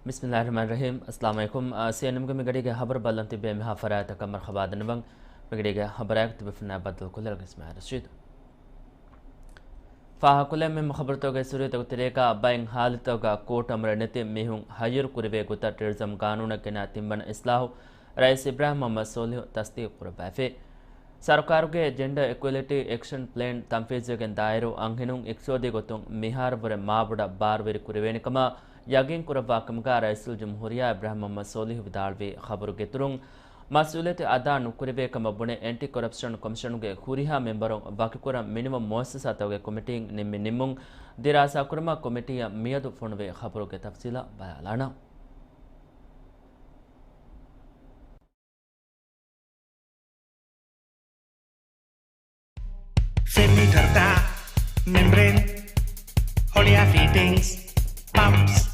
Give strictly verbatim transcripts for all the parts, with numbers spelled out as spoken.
ބިސްމިއްލާހިއްރަޙްމާނިއްރަޙީމް. އައްސަލާމު ޢަލައިކުމް. އާ، ސީއެންއެމްގެ މިގަޑީގެ ހަބަރު ބައްލަން ތިއްބެވި މިހާ ފަރާތްތަކަށް މަރުޙަބާ ދަންނަވަން. މިގަޑީގެ ހަބަރާއެކު ތިބޭފުޅުންނާ ބައްދަލުކޮށްލަން ރައީސް މިހާރު ރަޝީދު. ފާހަގަކޮށްލަން މި ހަބަރުތަކުގެ ސިއްރުތަކުގެ ތެރޭގަ ބައެއް ހާލަތުތަކުގަ ކޯޓް އަމުރެއް ނެތި މީހުން ހައްޔަރު ކުރެވޭ ގޮތަށް ޓެރަރިޒަމް ގާނޫނަށް ގެނައި ތިންވަނަ އިސްލާހު ރައީސް އިބްރާހިމް މުޙައްމަދު ސޯލިހު ތަޞްދީޤު ކުރައްވައިފި. ސަރުކާރުގެ ޖެންޑަރ އިކުއެލިޓީ އެކްޝަން ޕްލޭން ތަންފީޒުވެގެން ދާއިރު އަންހެނުން އިޤްތިޞާދީ ގޮތުން މިހާރުވުރެ މާބޮޑަށް ބާރުވެރި ކުރެވޭނެ ކަމަށް ޔަގީން ކުރައްވާ ކަމުގަ ރައީސުލްޖުމްހޫރިއްޔާ އިބްރާހިމް މުޙައްމަދު ސޯލިހު ވިދާޅުވި ޚަބަރުގެ އިތުރުން، މަސްއޫލިއްޔަތު އަދާ ނުކުރެވޭ ކަމަށް ބުނެ، އެންޓި ކޮރަޕްޝަން ކޮމިޝަނުގެ ހުރިހާ މެމްބަރުން ވަކިކުރަން މިނިވަން މުއައްސަސާތަކުގެ ކޮމިޓީން ނިންމި ނިންމުން ދިރާސާކުރުމަށް ކޮމިޓީއަށް މިއަދު ފޮނުވި ޚަބަރުގެ ތަފްޞީލަށް ބަލާލާނަން. ފެންމީޓަރުތައް، މެމްބްރޭން، ހޮޅިއާ ފިޓިންގްސް، ޕަމްޕްސް.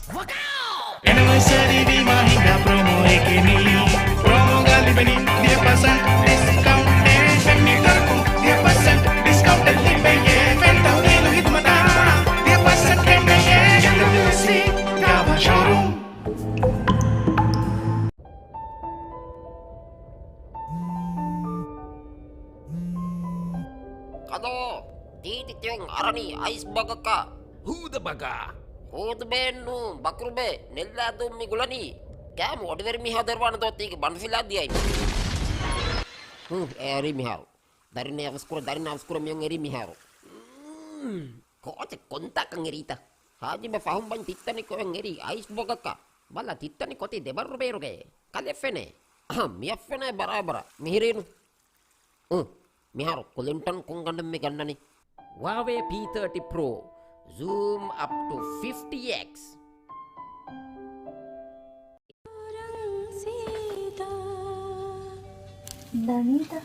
އެނިވަރސަރީ ވީމާ ހިނގާ ޕްރޮމޯއެކޭ މީ. ޕްރޮމޯގަ ލިބެނީ ވިހި ޕަސެންޓް ޑިސްކައުންޓެއް. ފެންމީޓަރަކުން ވިހި ޕަސެންޓް ޑިސްކައުންޓެއް ލިބެޔޭ. ފެން ތަހުލީލު ހިދުމަތަށް ވިހި ޕަސެންޓް ގެންނެޔޭ. އެމްޑަބްލިއުސީ ގާވާ ޝޯރޫމް. ކަލޯ، ދީދި ތިއޮން އަރަނީ އައިސް ބަގަކަށް. ހޫދަ ބަގާ. ހޫދުބޭއެއްނޫން، ބަކުރުބޭ، ނެއްލާދޫން މި ގުޅަނީ. ގާމު އޮޑިވެރި މިހާ ދެރުވާނެ ދޯ ތީގެ ބަނޑުފިލާ ދިޔައި. ހުން، އެ އެރީ މިހާރު. ދަރިން އަވަސްކުރަ، ދަރިން އަވަސްކުރަ މިއޮން އެރީ މިހާރު. ކޯޗެއް ކޮންތާކަން އެރީތަ؟ ހާޖިބަ ފަހުން ބަން ތިއްތަނި ކޮއެން އެރީ އައިސް ބޮގަކަށް. ބަލަ ތިއްތަނި ކޮތީ ދެބައްރު ބޭރުގައޭ. ކަލެ ފެނޭ. އަހަ، މިއަށް ފެނޭ ބަރާބަރަށް. މިހިރީނު. އު، މިހާރު ކުލިންޓަން ކޮންގަނޑެއް މި ގަންނަނީ؟ ހުއާވޭ ޕީ ތާޓީ ޕްރޯ. ޒޫމް އަޕް ޓު ފިފްޓީ އެކްސް. ދަނީތަ؟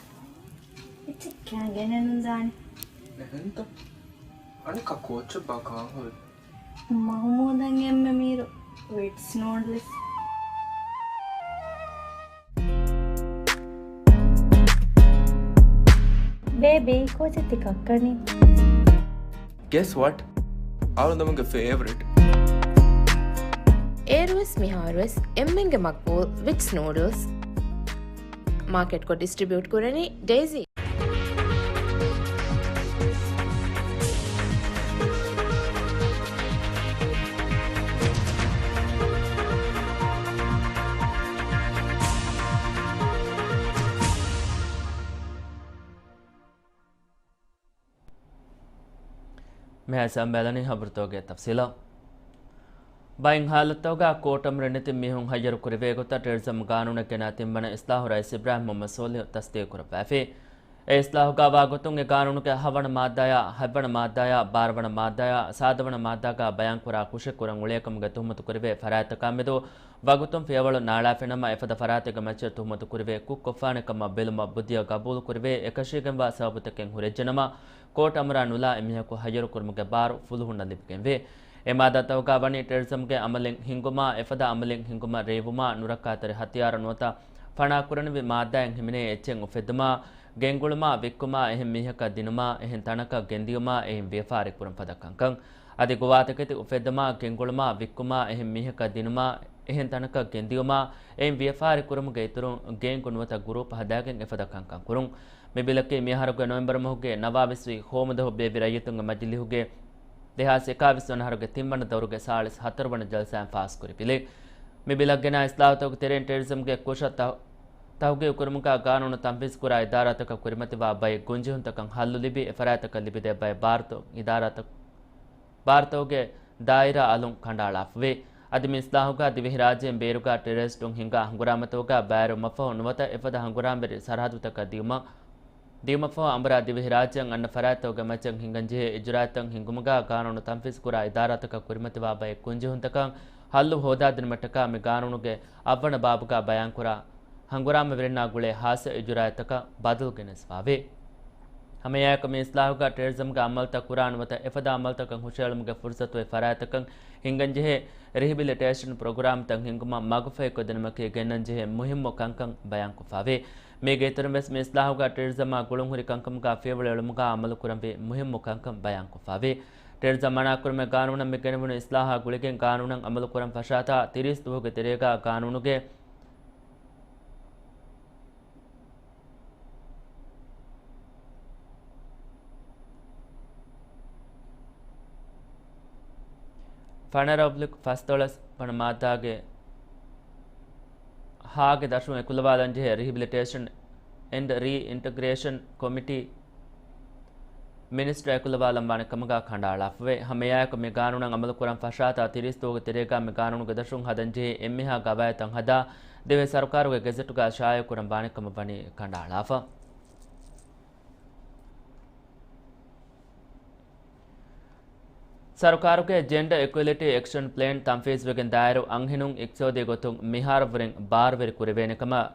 އެއްޗެއް ކާ ގެނެއްނުދާނެ. އެހެންތަ؟ އަނެއްކާ ކޯޗެއްބާ ކާން ހުރީ؟ މަހުމޫދަށް އެންމެ މީރު ވިޓްސް ނޫޑްލްސް. ބޭބީ، ކޯޗެއް ތި ކައްކަނީ؟ Guess what? އަޅުގަނޑުގެ ފޭވަރިޓް. އޭރުވެސް މިހާރުވެސް އެންމެންގެ މަގްބޫލް ވިޓްސް ނޫޑްލްސް. މާކެޓްކޮށް ޑިސްޓްރިބިއުޓް ކުރަނީ ޑޭޒީ. މިހާ ސަމްބޭލަނީ ހަބަރުތަކުގެ ތަފްސީލަށް. ބައެއް ހާލަތުތަކުގަ ކޯޓް އަމުރެއް ނެތި މީހުން ހައްޔަރު ކުރެވޭ ގޮތަށް ޓެރަރިޒަމް ގާނޫނަށް ގެނައި ތިންވަނަ އިސްލާހު ރައީސް އިބްރާހިމް މުޙައްމަދު ސޯލިހު ތަޞްދީޤު ކުރައްވައިފި. އެ އިސްލާހުގަ ވާގޮތުން އެ ގާނޫނުގެ ހަވަނަ މާއްދާޔާ، ހަތްވަނަ މާއްދާޔާ، ބާރަވަނަ މާއްދާޔާ، ސާދަވަނަ މާއްދާގަ ބަޔާންކުރާ ކުށެއް ކުރަން އުޅޭކަމުގެ ތުހުމަތު ކުރެވޭ ފަރާތްތަކާމެދު ވަގުތުން ފިޔަވަޅު ނާޅާފިނަމަ އެފަދަ ފަރާތެއްގެ މައްޗަށް ތުހުމަތު ކުރެވޭ ކުށްކޮށްފާނެ ކަމަށް ބެލުމަށް ބުއްދިއަށް ގަބޫލު ކުރެވޭ އެކަށީގެންވާ ސަބަބުތަކެއް ހުރެއްޖެނަމަ، ކޯޓް އަމުރާ ނުލާ އެމީހަކު ހައްޔަރު ކުރުމުގެ ބާރު ފުލުހުންނަށް ލިބިގެންވޭ. އެ މާއްދާތަކުގަ ވަނީ ޓެރަރިޒަމްގެ އަމަލެއް ހިންގުމާ، އެފަދަ އަމަލެއް ހިންގުމަށް ރޭވުމާ، ނުރައްކާތެރި ހަތިޔާރު ނުވަތަ ފަނާ ކުރަނިވި މާއްދާއެއް ހިމެނޭ އެއްޗެއް އުފެއްދުމާ، ގެންގުޅުމާ، ވިއްކުމާ، އެހެން މީހަކަށް ދިނުމާ، އެހެން ތަނަކަށް ގެންދިޔުމާ، އެއިން ވިޔަފާރި ކުރުން ފަދަ ކަންކަން. އަދި ގޮވާތަކެތި އުފެއްދުމާ، ގެންގުޅުމާ، ވިއްކުމާ، އެހެން މީހަކަށް ދިނުމާ، އެހެން ތަނަކަށް ގެންދިޔުމާ، އެއިން ވިޔަފާރި ކުރުމުގެ އިތުރުން ގޭންގު ނުވަތަ ގުރޫޕް ހަދާގެން އެފަދަ ކަންކަން ކުރުން. މި ބިލަކީ މިއަހަރުގެ ނޮވެމްބަރު މަހުގެ ނަވާވީސްވި ހޯމަދުހު ބޭއްވި ރައްޔިތުންގެ މަޖިލީހުގެ ދެހާސް އެކާވީސް ވަނަ އަހަރުގެ ތިންވަނަ ދައުރުގެ ސާޅީސް ހަތަރު ވަނަ ޖަލްސާއިން ފާސްކުރި ބިލެއް. މި ބިލަށް ގެނާ އިސްލާހުތަކުގެ ތެރެއިން ޓެރަރިޒަމްގެ ކުށަށް ތަހު-، ތަހުގީގު ކުރުމުގަ ގާނޫނު ތަންފީޒު ކުރާ އިދާރާތަކަށް ކުރިމަތިވާ ބައެއް ގޮންޖެހުންތަކަށް ހައްލު ލިބި، އެ ފަރާތްތަކަށް ލިބިދޭ ބައެއް ބާރުތައް އިދާރާތައް، ބާރުތަކުގެ ދާއިރާ އަލުން ކަނޑައަޅާފަވޭ. އަދި މި އިސްލާހުގަ ދިވެހިރާއްޖޭން ބޭރުގަ ޓެރަރިސްޓުން ހިންގާ ހަނގުރާމަތަކުގަ ބައިވެރިވުމަށްފަހު ނުވަތަ އެފަދަ ހަނގުރާމަވެރި ސަރަހައްދުތަކަށް ދިޔުމަށް، ދިޔުމަށްފަހު އަނބުރާ ދިވެހިރާއްޖެއަށް އަންނަ ފަރާތްތަކުގެ މައްޗަށް ހިނގަންޖެހޭ އިޖުރާއަތްތައް ހިންގުމުގަ ގާނޫނު ތަންފީޒުކުރާ އިދާރާތަކަށް ކުރިމަތިވާ ބައެއް ގޮންޖެހުންތަކަށް ހައްލު ހޯދާދިނުމަށްޓަކާ މި ގާނޫނުގެ އަށްވަނަ ބާބުގަ ބަޔާންކުރާ ހަނގުރާމަވެރިންނާ ގުޅޭ ހާއްސަ އިޖުރާއަތްތަކަށް ބަދަލު ގެނެސްފާވޭ. ހަމައެއާއެކު މި އިސްލާހުގަ ޓެރަރިޒަމްގެ އަމަލުތައް ކުރާ ނުވަތަ އެފަދަ އަމަލުތަކަށް ހުށައެޅުމުގެ ފުރުސަތު އޮތް ފަރާތްތަކަށް ހިނގަންޖެހޭ ރިހެބިލިޓޭޝަން ޕްރޮގްރާމްތައް ހިންގުމަށް މަގުފަހިކޮށްދިނުމަކީ ގެންނަންޖެހޭ މުހިއްމު ކަންކަން ބަޔާންކޮށްފާވޭ. މީގެ އިތުރުން ވެސް މި އިސްލާހުގަ ޓެރަރިޒަމާ ގުޅުންހުރި ކަންކަމުގަ ފިޔަވަޅު އެޅުމުގަ އަމަލުކުރަންވީ މުހިއްމު ކަންކަން ބަޔާންކޮށްފާވޭ. ޓެރަރިޒަމް މަނާކުރުމުގެ ގާނޫނަށް މި ގެނެވުނު އިސްލާހާ ގުޅިގެން ގާނޫނަށް އަމަލުކުރަން ފަށާތާ ތިރީސް ދުވަހުގެ ތެރޭގަ ގާނޫނުގެ ފަނަރަ އޮބްލިކް ފަސްދޮޅަސް ވަނަ މާއްދާގެ ހާގެ ދަށުން އެކުލަވާލަންޖެހޭ ރިހެބިލިޓޭޝަން އެންޑް ރީ އިންޓަގްރޭޝަން ކޮމިޓީ މިނިސްޓަރ އެކުލަވާލަން ވާނެ ކަމުގަ ކަނޑައަޅާފަވޭ. ހަމައެއާއެކު މި ގާނޫނަށް އަމަލުކުރަން ފަށާތާ ތިރީސް ދުވަހުގެ ތެރޭގަ މި ގާނޫނުގެ ދަށުން ހަދަންޖެހޭ އެންމެހާ ގަވާއިދުތައް ހަދާ ދެވޭ ސަރުކާރުގެ ގެޒެޓުގަ ޝާއިޢުކުރަން ވާނެ ކަމަށް ވަނީ ކަނޑައަޅާފަ. ސަރުކާރުގެ ޖެންޑަ އިކުއެލިޓީ އެކްޝަން ޕްލޭން ތަންފީޒުވެގެން ދާއިރު އަންހެނުން އިޤްތިޞާދީ ގޮތުން މިހާރު ވުރެން ބާރުވެރި ކުރެވޭނެ ކަމަށް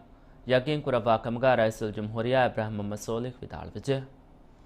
ޔަގީން ކުރައްވާ ކަމުގަ ރައީސުލްޖުމްހޫރިއްޔާ އިބްރާހިމް މުޙައްމަދު ޞާލިޙް ވިދާޅުވެއްޖެ.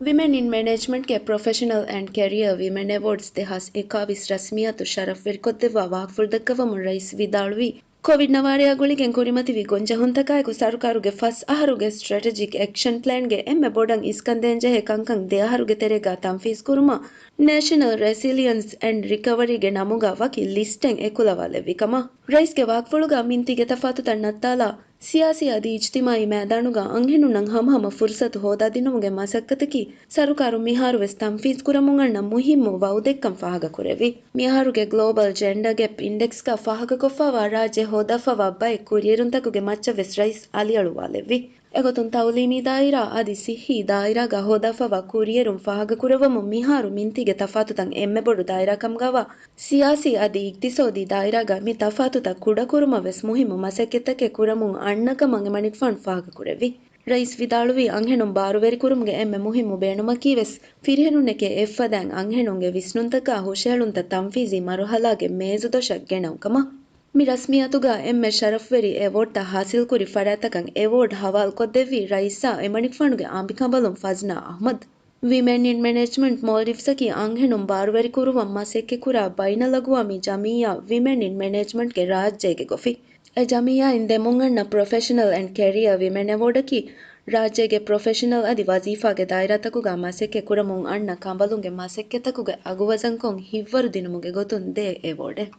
ވިމެން އިން މެނޭޖްމަންޓްގެ ޕްރޮފެޝަނަލް އެންޑް ކެރިއަރ ވިމެން އެވޯޑްސް ދެހާސް އެކާވީސް ރަސްމިއްޔަތު ޝަރަފްވެރިކޮށްދެއްވާ ވާހަކަފުޅު ދައްކަވަމުން ރައީސް ވިދާޅުވީ، ކޮވިޑް ނަވާރަޔާ ގުޅިގެން ކުރިމަތިވި ގޮންޖެހުންތަކާއެކު ސަރުކާރުގެ ފަސް އަހަރުގެ ސްޓްރެޓެޖިކް އެކްޝަން ޕްލޭންގެ އެންމެ ބޮޑަށް އިސްކަންދޭންޖެހޭ ކަންކަން ދެ އަހަރުގެ ތެރޭގަ ތަންފީޒުކުރުމަށް ނޭޝަނަލް ރެސިލިއަންސް އެންޑް ރިކަވަރީގެ ނަމުގަ ވަކި ލިސްޓެއް އެކުލަވާލެއްވި ކަމަށް ރައީސްގެ ވާހަކަފުޅުގަ މިންތީގެ ތަފާތުތައް ނައްތާލާ، ސިޔާސީ އަދި އިޖްތިމާޢީ މައިދާނުގަ އަންހެނުންނަށް ހަމަހަމަ ފުރުސަތު ހޯދާދިނުމުގެ މަސައްކަތަކީ ސަރުކާރު މިހާރުވެސް ތަންފީޒުކުރަމުން އަންނަ މުހިއްމު ވައުދެއްކަން ފާހަގަކުރެއްވި. މިއަހަރުގެ ގްލޯބަލް ޖެންޑަ ގެޕް އިންޑެކްސްގަ ފާހަގަކޮށްފައިވާ ރާއްޖެ ހޯދާފައިވާ ބައެއް ކުރިއެރުންތަކުގެ މައްޗަށްވެސް ރައީސް އަލިއަޅުވާލެއްވި. އެގޮތުން ތައުލީމީ ދާއިރާ އަދި ޞިއްޙީ ދާއިރާގަ ހޯދާފައިވާ ކުރިއެރުން ފާހަގަކުރައްވަމުން މިހާރު މިންތީގެ ތަފާތުތައް އެންމެ ބޮޑު ދާއިރާ ކަމުގަވާ ސިޔާސީ އަދި އިޤްތިޞާދީ ދާއިރާގަ މި ތަފާތުތައް ކުޑަކުރުމަށްވެސް މުހިއްމު މަސައްކަތްތަކެއް ކުރަމުން އަންނަ ކަމަށް އެމަނިކުފާނު ފާހަގަކުރެއްވި. ރައީސް ވިދާޅުވީ، އަންހެނުން ބާރުވެރިކުރުމުގެ އެންމެ މުހިއްމު ބޭނުމަކީވެސް ފިރިހެނުންނެކޭ އެއްފަދައިން އަންހެނުންގެ ވިސްނުންތަކާ ހުށަހެޅުންތައް ތަންފީޒީ މަރުހަލާގެ މޭޒުދޮށަށް ގެނައުން ކަމަށް. މި ރަސްމިއްޔަތުގަ އެންމެ ޝަރަފްވެރި އެވޯޑްތައް ހާސިލްކުރި ފަރާތްތަކަށް އެވޯޑް ހަވާލުކޮށްދެއްވީ ރައީސާ އެމަނިކުފާނުގެ އަނބިކަނބަލުން ފަޒްނާ އަޙްމަދު. ވިމެން އިން މެނޭޖްމަންޓް މޯލްޑިވްސްއަކީ އަންހެނުން ބާރުވެރިކުރުވަން މަސައްކަތްކުރާ ބައިނަލްއަގުވާމީ ޖަމިއްޔާ ވިމެން އިން މެނޭޖްމަންޓްގެ ރާއްޖޭގެ ގޮފިން. އެ ޖަމިއްޔާއިން ދެމުން އަންނަ ޕްރޮފެޝަނަލް އެންޑް ކެރިއަރ ވިމެން އެވޯޑަކީ ރާއްޖޭގެ ޕްރޮފެޝަނަލް އަދި ވަޒީފާގެ ދާއިރާތަކުގަ މަސައްކަތް ކުރަމުން އަންނަ ކަނބަލުންގެ މަސައްކަތްތަކުގެ އަގުވަޒަންކޮށް ހިތްވަރު ދިނުމުގެ ގޮތުން ދޭ އެވޯޑެއް.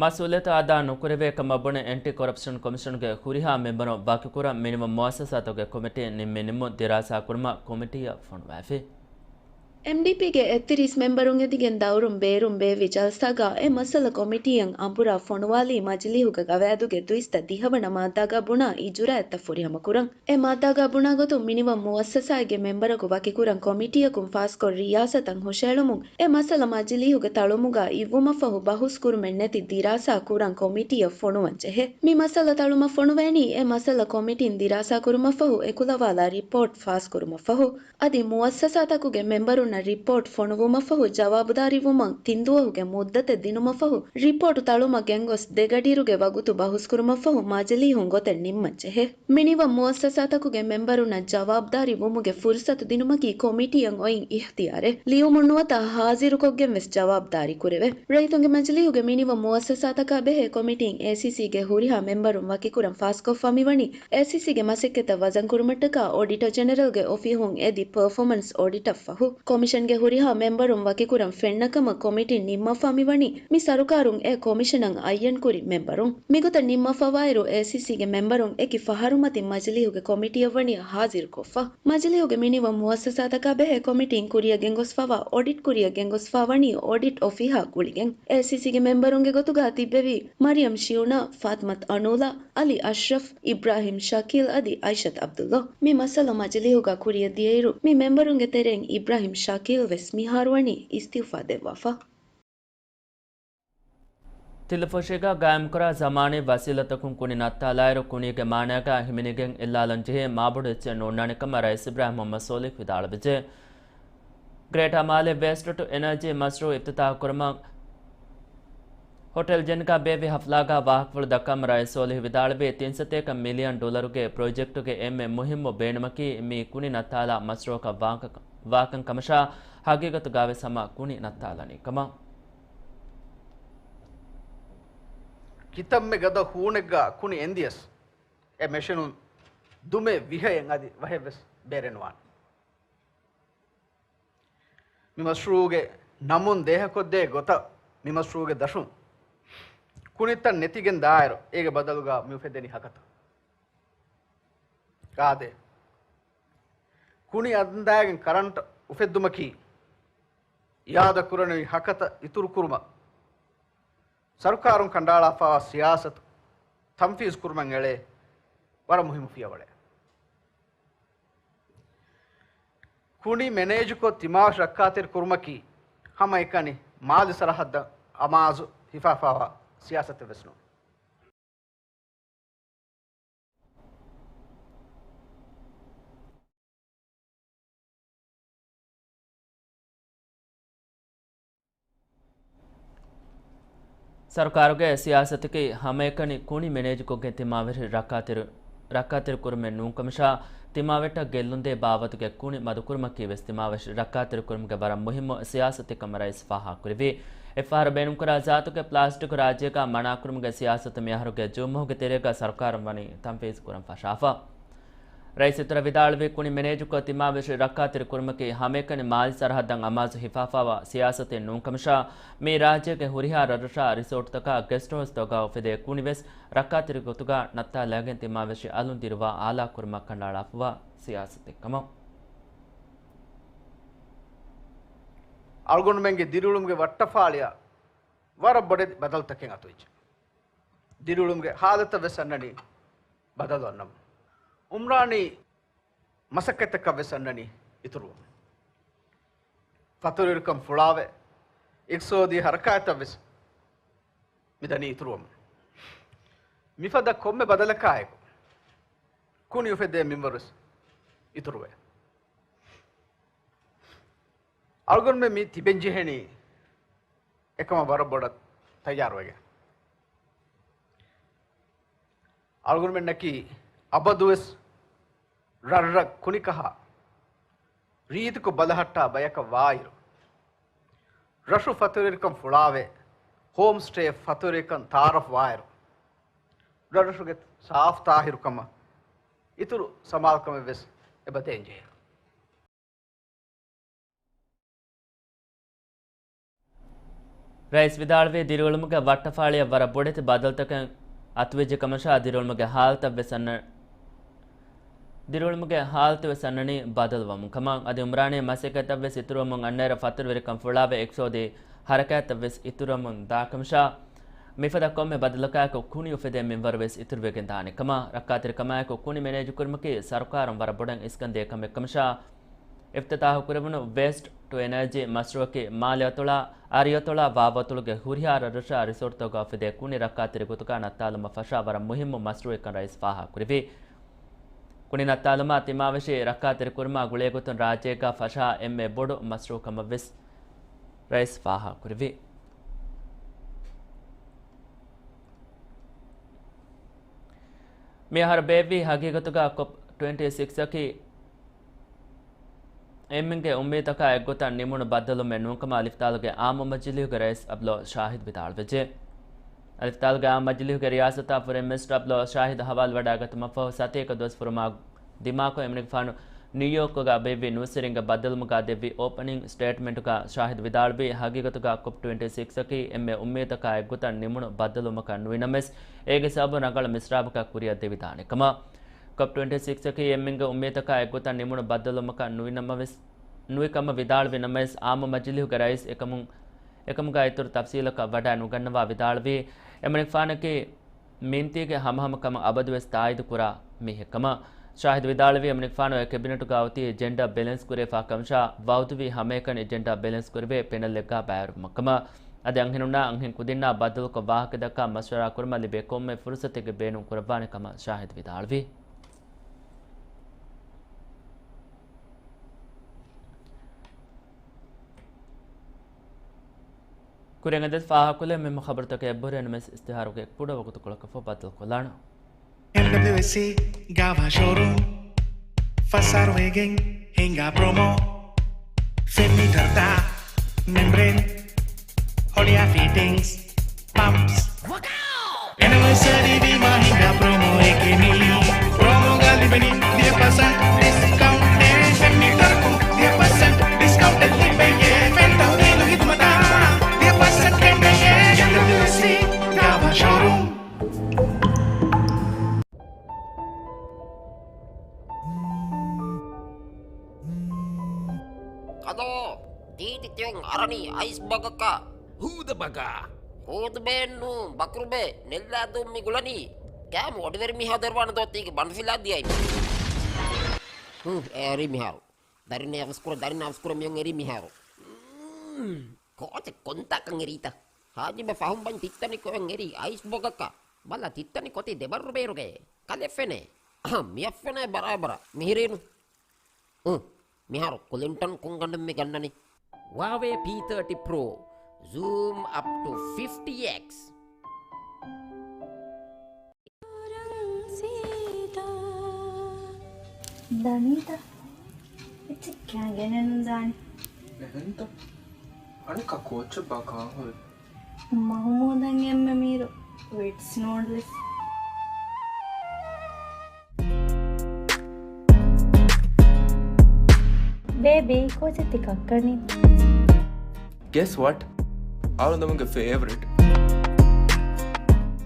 މަސްއޫލިއްޔަތު އަދާ ނުކުރެވޭ ކަމަށް ބުނެ، އެންޓި ކޮރަޕްޝަން ކޮމިޝަންގެ ހުރިހާ މެމްބަރުން ވަކިކުރަން މިނިވަން މުއައްސަސާތަކުގެ ކޮމިޓީން ނިންމި ނިންމުން ދިރާސާކުރުމަށް ކޮމިޓީއަށް ފޮނުވައިފި. އެމްޑީޕީގެ އެއްތިރީސް މެމްބަރުން އެދިގެން ދައުރުން ބޭރުން ބޭއްވި ޖަލްސާގަ އެ މައްސަލަ ކޮމިޓީއަށް އަނބުރާ ފޮނުވާލީ މަޖިލީހުގެ ގަވާއިދުގެ ދުއިސައްތަ ދިހަވަނަ މާއްދާގަ ބުނާ އިޖުރާއަތްތައް ފުރިހަމަކުރަން. އެ މާއްދާގަ ބުނާ ގޮތުން މިނިވަން މުއައްސަސާއެއްގެ މެމްބަރަކު ވަކިކުރަން ކޮމިޓީއަކުން ފާސްކޮށް ރިޔާސަތަށް ހުށައެޅުމުން އެ މައްސަލަ މަޖިލީހުގެ ތަޅުމުގަ އިއްވުމަށްފަހު ބަހުސް ކުރުމެއް ނެތި ދިރާސާ ކުރަން ކޮމިޓީއަށް ފޮނުވަން ޖެހޭ. މި މައްސަލަ ތަޅުމަށް ފޮނުވޭނީ އެ މައްސަލަ ކޮމިޓީން ދިރާސާ ކުރުމަށްފަހު އެކުލަވާލާ ރިޕޯޓް ފާސްކުރުމަށްފަހު. އަދި މުއައްސަސާތަކުގެ މެމްބަރުންނަށް ރިޕޯޓް ފޮނުވުމަށްފަހު ޖަވާބުދާރީވުމަށް ތިންދުވަހުގެ މުއްދަތެއް ދިނުމަށްފަހު ރިޕޯޓު ތަޅުމަށް ގެންގޮސް ދެގަޑިއިރުގެ ވަގުތު ބަހުސްކުރުމަށްފަހު މަޖިލީހުން ގޮތެއް ނިންމަންޖެހޭ. މިނިވަން މުއައްސަސާތަކުގެ މެމްބަރުންނަށް ޖަވާބުދާރީ ވުމުގެ ފުރުސަތު ދިނުމަކީ ކޮމިޓީއަށް އޮތް އިހްތިޔާރެއް. ލިޔުމުން ނުވަތަ ހާޒިރުކޮށްގެން ވެސް ޖަވާބުދާރީ ކުރެވޭ. ރައްޔިތުންގެ މަޖިލީހުގެ މިނިވަން މުއައްސަސާތަކާ ބެހޭ ކޮމިޓީން އޭސީސީގެ ހުރިހާ މެމްބަރުން ވަކިކުރަން ފާސްކޮށްފަ މިވަނީ އޭސީސީގެ މަސައްކަތްތައް ވަޒަންކުރުމަށްޓަކާ އޮޑިޓަ ޖެނެރަލްގެ އޮފީހުން އެދި ޕަރފޯމަންސް އޮޑިޓަށް ފަހު. ކޮމިޝަންގެ ހުރިހާ މެމްބަރުން ވަކިކުރަން ފެންނަ ކަމަށް ކޮމިޓީން ނިންމަފާ މިވަނީ މި ސަރުކާރުން އެ ކޮމިޝަނަށް އައްޔަންކުރި މެމްބަރުން. މިގޮތަށް ނިންމަފަވާއިރު އޭސީސީގެ މެމްބަރުން އެކި ފަހަރުމަތިން މަޖިލީހުގެ ކޮމިޓީއަށް ވަނީ ހާޒިރުކޮށްފަ. މަޖިލީހުގެ މިނިވަން މުއައްސަސާތަކާ ބެހޭ ކޮމިޓީން ކުރިއަށް ގެންގޮސްފަވާ އޮޑިޓް ކުރިއަށް ގެންގޮސްފާ ވަނީ އޮޑިޓް އޮފީހާ ގުޅިގެން. އޭސީސީގެ މެމްބަރުންގެ ގޮތުގަ ތިއްބެވި މަރިޔަމް ޝިއުނާ، ފާތިމަތު އަނޫލާ، އަލީ އަޝްރަފް، އިބްރާހިމް ޝަކީލް އަދި އައިޝަތު އަބްދުﷲ. މި މައްސަލަ މަޖިލީހުގަ ކުރިއަށް ދިޔައިރު، މި މެމްބަރުންގެ ތެރެއިން އިބްރާހިމް ޝަކީލް ވެސް މިހާރު ވަނީ އިސްތިއުފާ ދެއްވާފަ. ތިލަފުށީގަ ގާއިމްކުރާ ޒަމާނީ ވަސީލަތަކުން ކުނި ނައްތާލާއިރު، ކުނީގެ މާނައިގަ ހިމެނިގެން އެއްލާލަން ޖެހޭ މާބޮޑު އެއްޗެއް ނޯންނާނެ ކަމަށް ރައީސް އިބްރާހިމް މުޙައްމަދު ޞާލިޙް ވިދާޅުވެއްޖެ. ގްރޭޓާ މާލެ ވޭސްޓް ޓު އެނަރޖީ މަޝްރޫޢު އިފްތިތާޙުކުރުމަށް ހޮޓެލް ޖެންގާ ބޭއްވި ހަފްލާގަ ވާހަކަފުޅު ދައްކަމުން ރައީސް ޞާލިޙް ވިދާޅުވީ، ތިން ސަތޭކަ މިލިއަން ޑޮލަރުގެ ޕްރޮޖެކްޓުގެ އެންމެ މުހިއްމު ބޭނުމަކީ މި ކުނި ނައްތާލާ މަޝްރޫޢަކަށް ވާކަ-، ވާކަން ކަމަށާ، ހަގީގަތުގަވެސް ހަމަ ކުނި ނައްތާލަނީ ކަމަށް. ކިތަންމެ ގަދަ ހޫނެއްގަ ކުނި އެންދިޔަސް، އެ މެޝިނުން ދުމެ ވިހައެއް އަދި ވަހެއްވެސް ބޭރެއް ނުވާނެ. މި މަޝްރޫޢުގެ ނަމުން ދޭހަކޮށްދޭ ގޮތަށް މި މަޝްރޫޢުގެ ދަށުން ކުނިތައް ނެތިގެން ދާއިރު، އޭގެ ބަދަލުގަ މި އުފެދެނީ ހަކަތަ. ގާދޭ. ކުނި އަންދާގެން ކަރަންޓް އުފެއްދުމަކީ، އިއާދަ ކުރަނިވި ހަކަތަ އިތުރުކުރުމަށް ސަރުކާރުން ކަނޑައަޅާފައިވާ ސިޔާސަތު ތަންފީޒު ކުރުމަށް އެޅޭ ވަރަށް މުހިއްމު ފިޔަވަޅެއް. ކުނި މެނޭޖުކޮށް ތިމާވެށި ރައްކާތެރި ކުރުމަކީ، ހަމައެކަނި މާލެ ސަރަހައްދަށް އަމާޒު ހިފާފައިވާ ސިޔާސަތެއް ވެސް ނޫން. ސަރުކާރުގެ ސިޔާސަތަކީ ހަމައެކަނި ކުނި މެނޭޖުކޮށްގެން ތިމާވެށި ރައްކާތެރި، ރައްކާތެރި ކުރުމެއް ނޫންކަމަށާ، ތިމާވެއްޓަށް ގެއްލުންދޭ ބާވަތުގެ ކުނި މަދުކުރުމަކީ ވެސް ތިމާވެށި ރައްކާތެރި ކުރުމުގެ ވަރަށް މުހިއްމު ސިޔާސަތެއް ކަމަށް ރައީސް ފާހަގަކުރެއްވި. އެއްފަހަރު ބޭނުންކުރާ ޒާތުގެ ޕްލާސްޓިކް ރާއްޖޭގަ މަނާކުރުމުގެ ސިޔާސަތު މިއަހަރުގެ ޖޫން މަހުގެ ތެރޭގަ ސަރުކާރުން ވަނީ ތަންފީޒު ކުރަން ފަށާފަ. ރައީސް އިތުރަށް ވިދާޅުވީ، ކުނި މެނޭޖުކޮށް ތިމާވެށި ރައްކާތެރި ކުރުމަކީ ހަމައެކަނި މާލެ ސަރަހައްދަށް އަމާޒު ހިފާފައިވާ ސިޔާސަތެއް ނޫންކަމަށާ، މި ރާއްޖޭގެ ހުރިހާ ރަށްރަށާ ރިސޯޓްތަކާ ގެސްޓް ހައުސްތަކުގަ އުފެދޭ ކުނިވެސް ރައްކާތެރި ގޮތުގަ ނައްތާލައިގެން ތިމާވެށި އަލުން ދިރުވާ އާލާކުރުމަށް ކަނޑައަޅާފައިވާ ސިޔާސަތެއް ކަމަށް. އަޅުގަނޑުމެންގެ ދިރިއުޅުމުގެ ވައްޓަފާޅިއަށް ވަރަށް ބޮޑެތި ބަދަލުތަކެއް އަތުވެއްޖެ. ދިރިއުޅުމުގެ ހާލަތަށް ވެސް އަންނަނީ ބަދަލު އަންނަމުން. އުމްރާނީ މަސައްކަތްތަކަށް ވެސް އަންނަނީ އިތުރުވަމުން. ފަތުރުވެރިކަން ފުޅާވެ، އިޤްތިޞާދީ ހަރަކާތްތައް ވެސް މިދަނީ އިތުރުވަމުން. މިފަދަ ކޮންމެ ބަދަލަކާއެކު، ކުނި އުފެދޭ މިންވަރު ވެސް އިތުރުވޭ. އަޅުގަނޑުމެން މި ތިބެން ޖެހެނީ އެކަމަށް ވަރަށް ބޮޑަށް ތައްޔާރުވެގެން. އަޅުގަނޑުމެންނަކީ އަބަދުވެސް ރަށްރަށް ކުނިކަހާ ރީތިކޮށް ބަލަހައްޓާ ބަޔަކަށް ވާއިރު، ރަށު ފަތުރުވެރިކަން ފުޅާވެ، ހޯމް ސްޓޭ ފަތުރުވެރިކަން ތައާރަފް ވާއިރު، ރަށްރަށުގެ ސާފު ތާހިރުކަމަށް އިތުރު ސަމާލުކަމެއް ވެސް އެބަ ދޭންޖެހޭ. ރައީސް ވިދާޅުވީ، ދިރިއުޅުމުގެ ވައްޓަފާޅިއަށް ވަރަށް ބޮޑެތި ބަދަލުތަކެއް އަތުވެއްޖެ ކަމަށާ، ދިރިއުޅުމުގެ ހާލަތަށް ވެސް އަންނަ، ދިރިއުޅުމުގެ ހާލަތު ވެސް އަންނަނީ ބަދަލުވަމުން ކަމަށް. އަދި އުމްރާނީ މަސައްކަތްތައް ވެސް އިތުރުވަމުން އަންނައިރު ފަތުރުވެރިކަން ފުޅާވެ އިޤްތިޞާދީ ހަރަކާތްތައް ވެސް އިތުރުވަމުން ދާ ކަމަށާ، މިފަދަ ކޮންމެ ބަދަލަކާއެކު ކުނި އުފެދޭ މިންވަރު ވެސް އިތުރުވެގެން ދާނެ ކަމަށް، ރައްކާތެރިކަމާއެކު ކުނި މެނޭޖުކުރުމަކީ ސަރުކާރުން ވަރަށް ބޮޑަށް އިސްކަންދޭ ކަމެއް ކަމަށާ، އިފްތިތާޙު ކުރެވުނު ވޭސްޓް ޓު އެނަރޖީ މަޝްރޫޢަކީ މާލެ އަތޮޅާ، އަރިއަތޮޅާ ވާވަތޮޅުގެ ހުރިހާ ރަށްރަށާ ރިސޯޓްތަކުގަ އުފެދޭ ކުނި ރައްކާތެރި ގޮތުގަ ނައްތާލުމަށް ފަށާ ވަރަށް މުހިއްމު މަޝްރޫޢެއްކަން ރައީސް ފާހަގަކުރެއްވި. ކުނި ނައްތާލުމާ ތިމާވެށި ރައްކާތެރިކުރުމާ ގުޅޭގޮތުން ރާއްޖޭގަ ފަށާ އެންމެ ބޮޑު މަޝްރޫޢު ކަމަށްވެސް ރައީސް ފާހަގަކުރެއްވި. މިއަހަރު ބޭއްވި ހަގީގަތުގަ ކޮޕް ޓްވެންޓީ ސިކްސް އަކީ އެންމެންގެ އުއްމީދަކާ އެއްގޮތަށް ނިމުނު ބައްދަލުވުމެއް ނޫންކަމަށް އަލިފްތާލުގެ އާއްމު މަޖިލީހުގެ ރައީސް އަބްދުﷲ ޝާހިދު ވިދާޅުވެއްޖެ. އަލިފްތާލުގެ އާއްމު މަޖިލީހުގެ ރިޔާސަތާ ފުރެން މިނިސްޓަރ އަބްދުﷲ ޝާހިދު ހަވާލުވަޑައިގަތުމަށްފަހު ސަތޭކަ ދުވަސް ފުރުމާ ދިމާކޮށް، އެމަނިކުފާނު ނިއުޔޯކްގަ ބޭއްވި ނޫސްވެރިންގެ ބައްދަލުވުމުގަ ދެއްވި އޯޕަނިން ސްޓޭޓްމަންޓުގަ ޝާހިދު ވިދާޅުވީ، ހަގީގަތުގަ ކޮޕް ޓްވެންޓީ ސިކްސް އަކީ އެންމެ އުއްމީދަކާ އެއްގޮތަށް ނިމުނު ބައްދަލުވުމަކަށް ނުވި ނަމަވެސް، އޭގެ ސަބަބުން ރަނގަޅު މިސްރާބަކަށް ކުރިއަށް ދެވިދާނެ ކަމަށް. ކޮޕް ޓްވެންޓީ ސިކްސް އަކީ އެންމެންގެ އުއްމީދަކާ އެއްގޮތަށް ނިމުނު ބައްދަލުވުމަކަށް ނުވި ނަމަވެސް، ނުވި ކަމަށް ވިދާޅުވި ނަމަވެސް، އާއްމު މަޖިލީހުގެ ރައީސް އެކަމުން، އެކަމުގަ އިތުރު ތަފްސީލަކަށް ވަޑައި ނުގަންނަވާ ވިދާޅުވީ، އެމަނިކުފާނަކީ މިންތީގެ ހަމަހަމަކަމަށް އަބަދުވެސް ތާއީދުކުރާ މީހެއްކަމަށް. ޝާހިދު ވިދާޅުވީ، އެމަނިކުފާނު އެ ކެބިނެޓުގަ އޮތީ ޖެންޑަރ ބެލެންސް ކުރެވިފާ ކަމަށާ، ވައުދުވީ ހަމައެކަނި ޖެންޑަރ ބެލެންސް ކުރެވޭ ޕެނަލްއެއްގަ ބައިވެރިވުމަށްކަމަށް. އަދި އަންހެނުންނާ އަންހެން ކުދިންނާ ބައްދަލުކޮށް ވާހަކަދައްކާ މަޝްވަރާ ކުރުމަށް ލިބޭ ކޮންމެ ފުރުސަތެއްގެ ބޭނުން ކުރައްވާނެ ކަމަށް ޝާހިދު ވިދާޅުވި. ކުރިން އެދެސް ފާހަގަކޮށްލެވޭ މުހިއްމު ޚަބަރުތަކެއް އެއްބުރެ ނަމަވެސް އިސްތިހާރުގެ ކުޑަ ވަގުތުކޮޅަކަށްފަހު ބައްދަލުކޮށްލާނަން. އެމްޑަބްލިއުއެސްސީ ގާވާ ޝޯރޫމް ފަސް އަހަރު ވެގެން ހިނގާ ޕްރޮމޯ. ފެން މީޓަރުތައް، މެމްބްރޭން، ހޮޅިއާ ފިޓިންގްސް، ޕަމްޕްސް. އެނިވަރސަރީ ވީމާ ހިނގާ ޕްރޮމޯއެކޭ މީ. ޕްރޮމޯގަ ލިބެނީ ދޯ، ދީދި ތިއޮން އަރަނީ އައިސް ބަގަކަށް. ހޫދަ ބަގާ. ހޫދުބޭން ނޫން، ބަކުރުބޭ، ނެއްލާދޫން މި ގުޅަނީ. ކާމު އޮޑިވެރި މީހާ ދޮރުވާނެ ދޯ ތީގެ ބަނޑުފިލާ ދިޔައި. ހު، އެރީ މިހާރު. ދަރިން އަވަސްކުރ، ދަރިން އަވަސްކުރ މިއޮން އެރީ މިހާރު. މް، ކޯޗެއް ކޮންތާކަން އެރީތަ؟ ހާޖިބަ ފަހުން ބަން ތިއްތަނި ކޮއެން އެރީ އައިސް ބޮގަކަށް. ބަލަ ތިއްތަނި ކޮތީ ދެބައްރު ބޭރުގައޭ. ކަލެ ފެނޭ. އަހަ، މިއަށް ފެނޭ ބަރާބަރަށް. މިހިރީނު. އު، މިހާރު ކުލިންޓަން ކުންގަނޑުން މި ގަންނަނީ. ހުއާވޭ ޕީ ތާޓީ ޕްރޯ، zoom up to fifty X. ދަނީތަ؟ އެއްޗެއް ކިޔާ ގެނެއް ނުދާނެ. އެހެންތަ؟ އަނެއްކާ ކޯޗެއް ބާ ކާހުލް. މަހުމޫދަށް އެންމެ މީރު ވިޓްސް ނޫޑްލްސް. ބޭބީ، ކޯޗެއް ތި ކައްކަނީ؟ Guess what? އަޅުގަނޑުގެ ފޭވަރިޓް.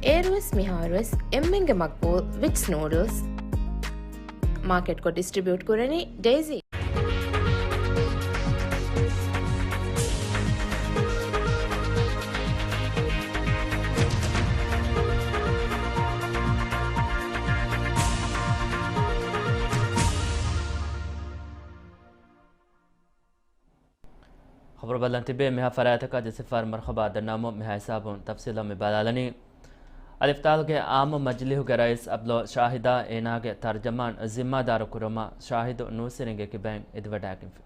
އޭރުވެސް މިހާރުވެސް އެންމެންގެ މަގްބޫލް ވިޓްސް ނޫޑްލްސް. މާކެޓްކޮށް ޑިސްޓްރިބިއުޓް ކުރަނީ ޑޭޒީ. ޚަބަރު ބަލަން ތިބޭ މިހާ ފަރާތަކާ ޖެސިފާރު މަރުޙަބާ ދަންނާމު މިހާ ހިސާބުން ތަފްސީލަށް މި ބަލާލަނީ. އަލިފްދާލުގެ އާއްމު މަޖިލީހުގެ ރައީސް އަބްދުﷲ ޝާހިދާ އޭނާގެ ތަރުޖަމާން ޒިންމާދާރު ކުރުމަށް ޝާހިދު ނޫސްވެރިންގެ ކިބައިން އެދިވަޑައިގެންފި.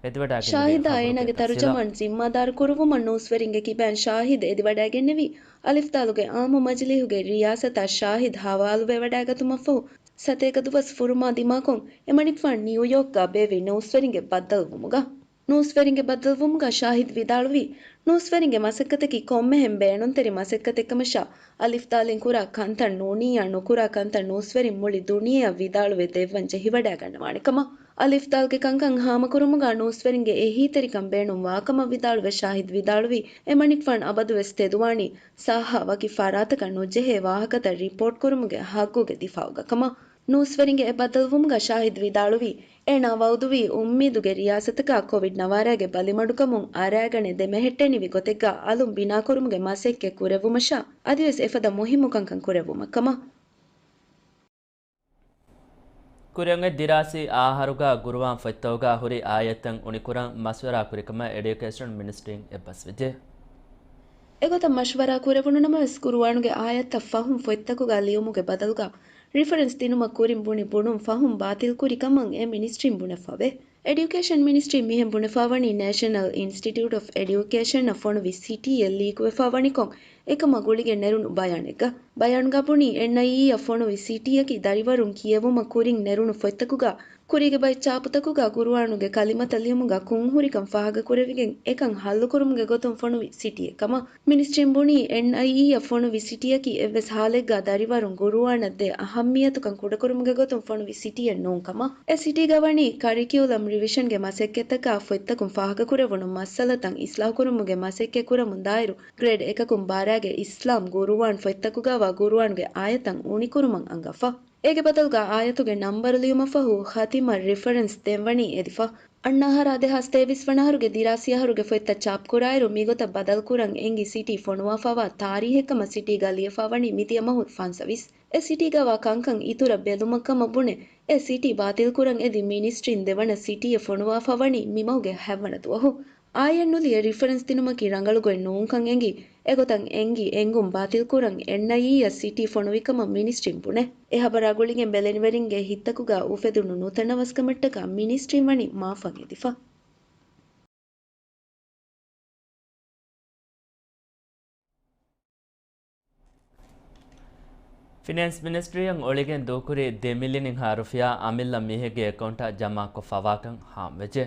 އެދިވަޑައިގެންފި. ޝާހިދާ އޭނާގެ ތަރުޖަމާން ޒިންމާދާރު ކުރުވުމަށް ނޫސްވެރިންގެ ކިބައިން ޝާހިދު އެދިވަޑައިގެންނެވީ، އަލިފްދާލުގެ އާއްމު މަޖިލީހުގެ ރިޔާސަތާ ޝާހިދު ހަވާލުވެވަޑައިގަތުމަށްފަހު، ސަތޭކަ ދުވަސް ފުރުމާ ދިމާކޮށް، އެމަނިކުފާނު ނިއުޔޯކްގަ ބޭއްވި ނޫސްވެރިންގެ ބައްދަލުވުމުގަ. ނޫސްވެރިންގެ ބައްދަލުވުމުގަ ޝާހިދު ވިދާޅުވީ، ނޫސްވެރިންގެ މަސައްކަތަކީ ކޮންމެހެން ބޭނުންތެރި މަސައްކަތެއްކަމަށާ، އަލިފްދާލިން ކުރާ ކަންތައް ނޫނިއްޔާ ނުކުރާ ކަންތައް ނޫސްވެރިން މުޅި ދުނިޔެއަށް ވިދާޅުވެ ދެއްވަން ޖެހިވަޑައިގަންނަވާނެ ކަމަށް. އަލިފްދާލްގެ ކަންކަން ހާމަކުރުމުގަ ނޫސްވެރިންގެ އެހީތެރިކަން ބޭނުން ވާކަމަށް ވިދާޅުވެ ޝާހިދު ވިދާޅުވީ، އެމަނިކުފާނު އަބަދުވެސް ތެދުވާނީ ސާހާ ވަކި ފަރާތަކަށް ނުޖެހޭ ވާހަކަތައް ރިޕޯޓް ކުރުމުގެ ހައްގުގެ ދިފާއުގަ ކަމަށް. ނޫސްވެރިންގެ އެ ބައްދަލުވުމުގަ ޝާހިދު ވިދާޅުވީ، އޭނާ ވައުދުވީ އުއްމީދުގެ ރިޔާސަތަކާ ކޮވިޑް ނަވާރައިގެ ބަލިމަޑުކަމުން އަރާގަނެ ދެމެހެއްޓެނިވި ގޮތެއްގަ އަލުން ބިނާކުރުމުގެ މަސައްކަތް ކުރެއްވުމަށާ، އަދިވެސް އެފަދަ މުހިއްމު ކަންކަން ކުރެއްވުމަށް ކަމަށް. ކުރިއަށް އޮތް ދިރާސީ އަހަރުގަ ގުރުއާން ފޮތްތަކުގަ ހުރި އާޔަތްތައް އުނިކުރަން މަޝްވަރާ ކުރިކަމަށް އެޑިއުކޭޝަން މިނިސްޓްރީން އެއްބަސްވެއްޖެ. އެގޮތަށް މަޝްވަރާ ކުރެވުނު ނަމަވެސް، ގުރުއާނުގެ އާޔަތްތައް ފަހުން ފޮތްތަކުގަ ލިޔުމުގެ ބަދަލުގަ ރިފަރެންސް ދިނުމަށް ކުރިން ބުނި ބުނުން ފަހުން ބާތިލްކުރި ކަމަށް އެ މިނިސްޓްރީން ބުނެފަވޭ. އެޑިއުކޭޝަން މިނިސްޓްރީން މިހެން ބުނެފާވަނީ ނޭޝަނަލް އިންސްޓިޓިއުޓް އޮފް އެޑިއުކޭޝަންއަށް ފޮނުވި ސިޓީއެއް ލީކުވެފާވަނިކޮށް، އެކަމަށް ގުޅިގެން ނެރުނު ބަޔާނެއްގަ. ބަޔާންގަ ބުނީ، އެންއައިއީއަށް ފޮނުވި ސިޓީއަކީ ދަރިވަރުން ކިޔެވުމަށް ކުރިން ނެރުނު ފޮތްތަކުގަ، ކުރީގެ ބައެއް ޗާޕުތަކުގަ ގުރުއާނުގެ ކަލިމަތައް ލިޔުމުގަ ކުންހުރިކަން ފާހަގަކުރެވިގެން، އެކަން ހައްލުކުރުމުގެ ގޮތުން ފޮނުވި ސިޓީއެއް ކަމަށް. މިނިސްޓްރީން ބުނީ، އެންއައިއީއަށް ފޮނުވި ސިޓީއަކީ އެއްވެސް ހާލެއްގަ ދަރިވަރުން ގުރުއާނަށް ދޭ އަހައްމިއްޔަތުކަން ކުޑަކުރުމުގެ ގޮތުން ފޮނުވި ސިޓީއެއް ނޫން ކަމަށް. އެ ސިޓީގަ ވަނީ ކަރިކިއުލަމް ރިވިޝަންގެ މަސައްކަތްތަކާ ފޮތްތަކުން ފާހަގަކުރެވުނު މައްސަލަތައް އިސްލާހުކުރުމުގެ މަސައްކަތް ކުރަމުން ދާއިރު، ގްރޭޑް އެކަކުން ބާރައިގެ އިސްލާމް ގުރުއާން ފޮތްތަކުގައިވާ ގުރުއާންގެ އާޔަތްތައް އުނިކުރުމަށް އަންގާފަ. އޭގެ ބަދަލުގަ އާޔަތުގެ ނަންބަރު ލިޔުމަށްފަހު ޚަތިމަށް ރިފަރެންސް ދޭން ވަނީ އެދިފަ. އަންނަ އަހަރާ ދެހާސް ތޭވީސް ވަނަ އަހަރުގެ ދިރާސީ އަހަރުގެ ފޮތްތައް ޗާޕްކުރާއިރު، މިގޮތަށް ބަދަލުކުރަން އެނގި ސިޓީ ފޮނުވާފަވާ ތާރީހެއްކަމަށް ސިޓީގަ ލިޔެފާވަނީ މިދިޔަ މަހު ފަންސަވީސް. އެ ސިޓީގައިވާ ކަންކަން އިތުރަށް ބެލުމަށްކަމަށް ބުނެ، އެ ސިޓީ ބާތިލްކުރަން އެދި މިނިސްޓްރީން ދެވަނަ ސިޓީއެއް ފޮނުވާފަވަނީ މިމަހުގެ ހަތްވަނަ ދުވަހު. އާޔަތް ނުލިޔެ ރިފަރެންސް ދިނުމަކީ ރަނގަޅުގޮތް ނޫންކަން އެނގި، އެގޮތަށް އެނގި އެނގުން ބާތިލްކުރަން އެންއައިއީއަށް ސިޓީ ފޮނުވިކަމަށް މިނިސްޓްރީން ބުނެ. އެ ހަބަރާ ގުޅިގެން ބެލެނިވެރިންގެ ހިތްތަކުގަ އުފެދުނު ނުތަނަވަސްކަމަށްޓަކާ މިނިސްޓްރީން ވަނީ މާފަށް އެދިފަ. ފިނޭންސް މިނިސްޓްރީއަށް އޮޅިގެން ދޫކުރި ދެ މިލިއަނެއްހާ ރުފިޔާ އަމިއްލަ މީހެއްގެ އެކައުންޓަށް ޖަމާކޮށް ފަވާކަން ހާމަވެއްޖެ.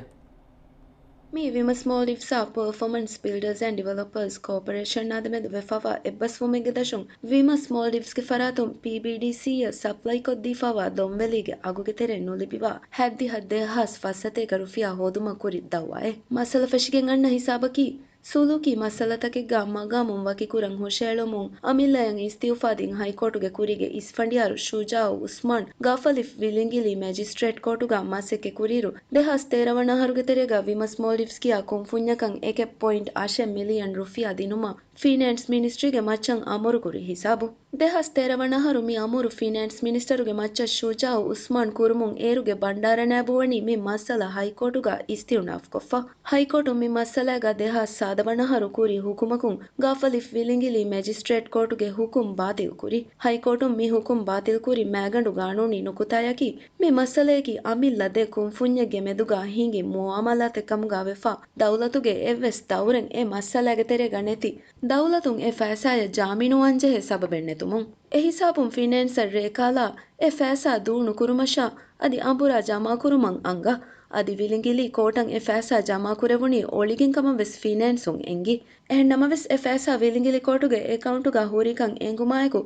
މީ ވިމަސް މޯލްޑިވްސްއާ ޕަރފޯމަންސް ބިލްޑަރސް އެންޑް ޑިވެލޮޕަރސް ކޯޕަރޭޝަނާ ދެމެދު ވެފަވާ އެއްބަސްވުމެއްގެ ދަށުން، ވިމަސް މޯލްޑިވްސްގެ ފަރާތުން ޕީބީޑީސީއަށް ސަޕްލައިކޮށްދީފަވާ ދޮންވެލީގެ އަގުގެ ތެރެއިން ނުލިބިވާ ހަތްދިހަ ދެހާސް ފަސްސަތޭކަ ރުފިޔާ ހޯދުމަށް ކުރި ދައުވާއެއް. މައްސަލަ ފެށިގެން އަންނަ ހިސާބަކީ، ސުލޫކީ މައްސަލަތަކެއްގަ މަގާމުން ވަކިކުރަން ހުށައެޅުމުން އަމިއްލަޔަށް އިސްތިއުފާދިން ހައިކޯޓުގެ ކުރީގެ އިސްފަނޑިޔާރު ޝުޖާއު އުސްމާން ގާފަލިފް ވިލިނގިލީ މެޖިސްޓްރޭޓް ކޯޓުގަ މަސައްކަތް ކުރިއިރު، ދެހާސް ތޭރަ ވަނަ އަހަރުގެ ތެރޭގަ ވިމަސް މޯލްޑިވްސް ކިޔާ ކުންފުންޏަކަށް އެކެއް ޕޮއިންޓް އަށެއް މިލިއަން ރުފިޔާ ދިނުމަށް ފިނޭންސް މިނިސްޓްރީގެ މައްޗަށް އަމުރުކުރި ހިސާބު. ދެހާސް ތޭރަ ވަނަ އަހަރު މި އަމުރު ފިނޭންސް މިނިސްޓަރުގެ މައްޗަށް ޝުޖާއު އުސްމާން ކުރުމުން އޭރުގެ ބަންޑާރަ ނައިބު ވަނީ މި މައްސަލަ ހައިކޯޓުގަ އިސްތިއުނާފްކޮށްފަ. ހައިކޯޓުން މި މައްސަލާގަ ދެހާސް ސާދަ ވަނަ އަހަރު ކުރި ހުކުމަކުން ގާފަލިފް ވިލިނގިލީ މެޖިސްޓްރޭޓް ކޯޓުގެ ހުކުމް ބާތިލްކުރި. ހައިކޯޓުން މި ހުކުމް ބާތިލްކުރި މައިގަނޑު ގާނޫނީ ނުކުތާޔަކީ، މި މައްސަލަޔަކީ އަމިއްލަ ދެ ކުންފުންޏެއްގެ މެދުގަ ހިނގި މުއާމަލާތެއް ކަމުގަ ވެފަ، ދައުލަތުގެ އެއްވެސް ދައުރެއް އެ މައްސަލާގެ ތެރޭގަ ނެތި، ދައުލަތުން އެ ފައިސާޔަށް ޖާމީނުވާންޖެހޭ ސަބަބެއް ނެތުމުން. އެހިސާބުން ފިނޭންސަށް ރޭކާލާ އެ ފައިސާ ދޫ ނުކުރުމަށާ އަދި އަނބުރާ ޖަމާކުރުމަށް އަންގާ. އަދި ވިލިނގިލީ ކޯޓަށް އެ ފައިސާ ޖަމާކުރެވުނީ އޮޅިގެން ކަމަށް ވެސް ފިނޭންސުން އެންގި. އެހެން ނަމަވެސް، އެ ފައިސާ ވިލިނގިލި ކޯޓުގެ އެކައުންޓުގަ ހުރިކަން އެނގުމާއެކު،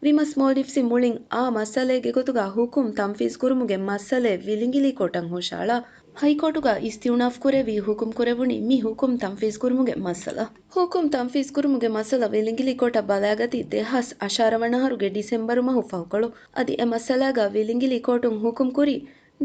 ވިމަސް މޯލްޑިވްސްއިން މުޅިން އާ މައްސަލައެއްގެ ގޮތުގަ ހުކުމް ތަންފީޒް ކުރުމުގެ މައްސަލައެއް ވިލިނގިލި ކޯޓަށް ހުށައަޅާ. ހައިކޯޓުގަ އިސްތިއުނާފް ކުރެވި ހުކުމް ކުރެވުނީ މި ހުކުމް ތަންފީޒް ކުރުމުގެ މައްސަލަ. ހުކުމް ތަންފީޒް ކުރުމުގެ މައްސަލަ ވިލިނގިލި ކޯޓަށް ބަލާގަތީ ދެހާސް އަށާރަ ވަނަ އަހަރުގެ ޑިސެމްބަރު މަހު ފަހުކޮޅު. އަދި އެ މައްސަލާގަ ވިލިނގިލި ކޯޓުން ހުކުމް ކުރީ،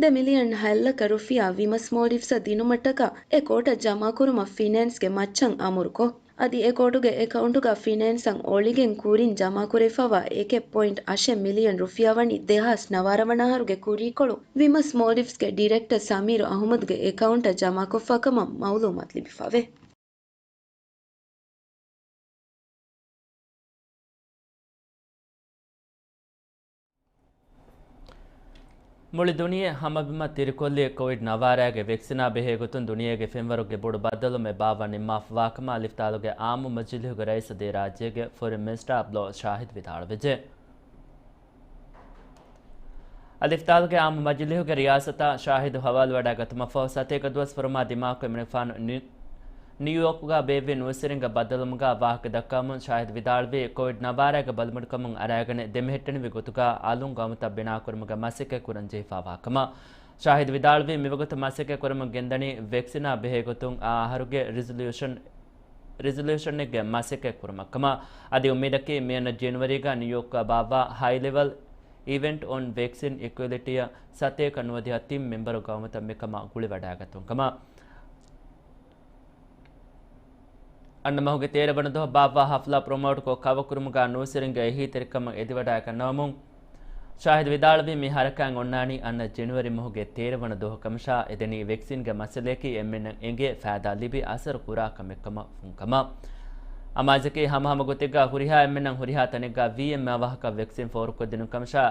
ދެ މިލިއަން ހަތް ލައްކަ ރުފިޔާ ވިމަސް މޯލްޑިވްސަށް ދިނުމަށްޓަކާ އެ ކޯޓަށް ޖަމާކުރުމަށް ފިނޭންސްގެ މައްޗަށް އަމުރުކޮށް، އަދި އެ ކޯޓުގެ އެކައުންޓުގަ ފިނޭންސަށް އޮޅިގެން ކުރިން ޖަމާކުރެވިފައިވާ އެކެއް ޕޮއިންޓް އަށެއް މިލިއަން ރުފިޔާ ވަނީ ދެހާސް ނަވާރަ ވަނަ އަހަރުގެ ކުރީކޮޅު ވިމަސް މޯލްޑިވްސްގެ ޑިރެކްޓަރ ސަމީރު އަހުމަދުގެ އެކައުންޓަށް ޖަމާކޮށްފާ ކަމަށް މައުލޫމާތު ލިބިފަވޭ. މުޅި ދުނިޔެ ހަމަބިމަށް ތިރިކޮށްލީ ކޮވިޑް ނަވާރައިގެ ވެކްސިނާ ބެހޭގޮތުން ދުނިޔޭގެ ފެންވަރުގެ ބޮޑު ބައްދަލުމެއް ބާއްވާ ނިންމާފަވާކަމަށް އަލިފްތާލުގެ އާއްމު މަޖިލީހުގެ ރައީސް ދޭ ރާއްޖޭގެ ފޮރިން މިނިސްޓާ ބްލޯ ޝާހިދު ވިދާޅުވެއްޖެ. އަލިފްތާލުގެ އާއްމު މަޖިލީހުގެ ރިޔާސަތާ ޝާހިދު ހަވާލުވަޑައިގަތުމަށްފަހު ސަތޭކަ ދުވަސް ފުރުމާ ދިމާކޮށް އެމަނިކުފާނު ނި-، ނިއުޔޯކުގަ ބޭއްވި ނޫސްވެރިންގެ ބައްދަލުވުމުގަ ވާހަކަ ދައްކަވަމުން ޝާހިދު ވިދާޅުވީ، ކޮވިޑް ނަވާރައިގެ ބަލިމުޑުކަމުން އަރާގަނެ ދެމެހެއްޓެނިވި ގޮތުގަ އަލުން ގައުމުތައް ބިނާކުރުމުގެ މަސައްކަތް ކުރަން ޖެހިފާވާ ކަމަށް. ޝާހިދު ވިދާޅުވީ، މިވަގުތު މަސައްކަތް ކުރަމުން ގެންދަނީ ވެކްސިނާ ބެހޭގޮތުން އާ އަހަރުގެ ރިޒޮލިއުޝަން، ރިޒޮލިއުޝަނެއްގެ މަސައްކަތް ކުރުމަށްކަމަށް. އަދި އުއްމީދަކީ މިއަންނަ ޖެނުއަރީގަ ނިއުޔޯކްގަ ބާއްވާ ހައި ލެވެލް އިވެންޓް އޮން ވެކްސިން އިކުއިލިޓީއަށް ސަތޭކަ ނުވަދިހަ ތިން މެމްބަރު ގައުމުތައް މިކަމަށް ގުޅިވަޑައިގަތުން ކަމަށް. އަންނަ މަހުގެ ތޭރަ ވަނަ ދުވަހު ބާއްވާ ހަފްލާ ޕްރޮމޯޓްކޮށް ކަވަކުރުމުގަ ނޫސްވެރިންގެ އެހީތެރިކަމަށް އެދިވަޑައިގަންނަވަމުން، ޝާހިދު ވިދާޅުވީ، މި ހަރަކާތް އޮންނާނީ އަންނަ ޖެނުއަރީ މަހުގެ ތޭރަ ވަނަ ދުވަހު ކަމަށާ، އެދެނީ ވެކްސިންގެ މައްސަލަޔަކީ އެންމެންނަށް އެނގޭ ފައިދާ ލިބި އަސަރު ކުރާ ކަމެއް ކަމަށް ފުންކަމަށް. އަމާޒަކީ ހަމަހަމަ ގޮތެއްގަ ހުރިހާ އެންމެންނަށް ހުރިހާ ތަނެއްގަ ވީއެމް އާ ވާހަކަ ވެކްސިން ފޯރުކޮށްދިނުން ކަމަށާ،